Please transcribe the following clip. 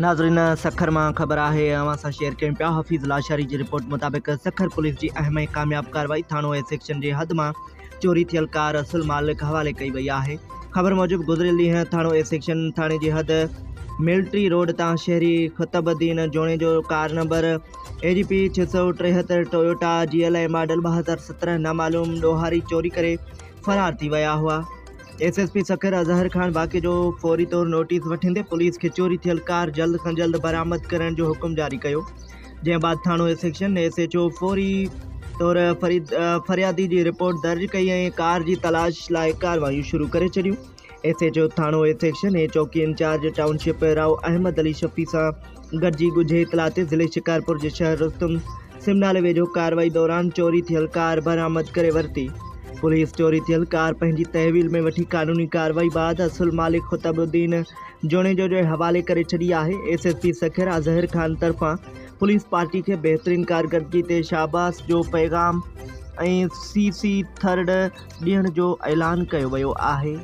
ناظرين سکر مان خبر آهي اوهان سان شيئر ڪيون پيا حفيظ لاشاري جي رپورٽ مطابق سکر پوليس جي اهم ۽ ڪامياب ڪارروائي ٿاڻو اي سيڪشن جي حد مان چوري ٿيل ڪار اصل مالڪ حوالي ڪئي وئي آهي خبر موجب گذريل ڏينهن ٿاڻو اي سيڪشن ٿاڻي جي حد ملٽري روڊ تان شهري Qutb Uddin Junejo car number A G P 673 Toyota G L ۽ model 2017 نامعلوم ڏوهاري چوري ڪري فرار ٿي ويا هئا. S S P Sukkur Azhar Khan واقعي جو فوري طور نوٽيس وٺندي پوليس کي چوري ٿيل ڪار جلد کان جلد برآمد ڪرڻ جو حڪم جاري ڪيو جنهن بعد ٿاڻو A section S H O فوري طور فريادي جي رپورٽ درج ڪئي ۽ ڪار جي تلاش لاء ڪارروايون شروع ڪري ڇڏيون ايس ايڇ او ٿاڻو اي سيڪشن ۽ چوڪي incharge township Rao Ahmed Ali Shafi سان گڏجي ڳجهي اطلاع تي ضلعي شڪارپور جي شهر رستم سمنالي ويجهو ڪارروائي دوران چوري ٿيل ڪار برآمد ڪري ورتي. پوليس چوري ٿيل ڪار پنهنجي تحويل ۾ وٺي قانوني ڪارروائي بعد اصل مالڪ خطب الدين جوڻيجو جي حوالي ڪري ڇڏي آهي. S S P Sukkur Azhar Khan طرفان پوليس پارٽي کي بهترين ڪارڪردگي تي شاباس جو پيغام ۽ سي سي ٿرڊ ڏيڻ جو اعلان ڪيو ويو آهي.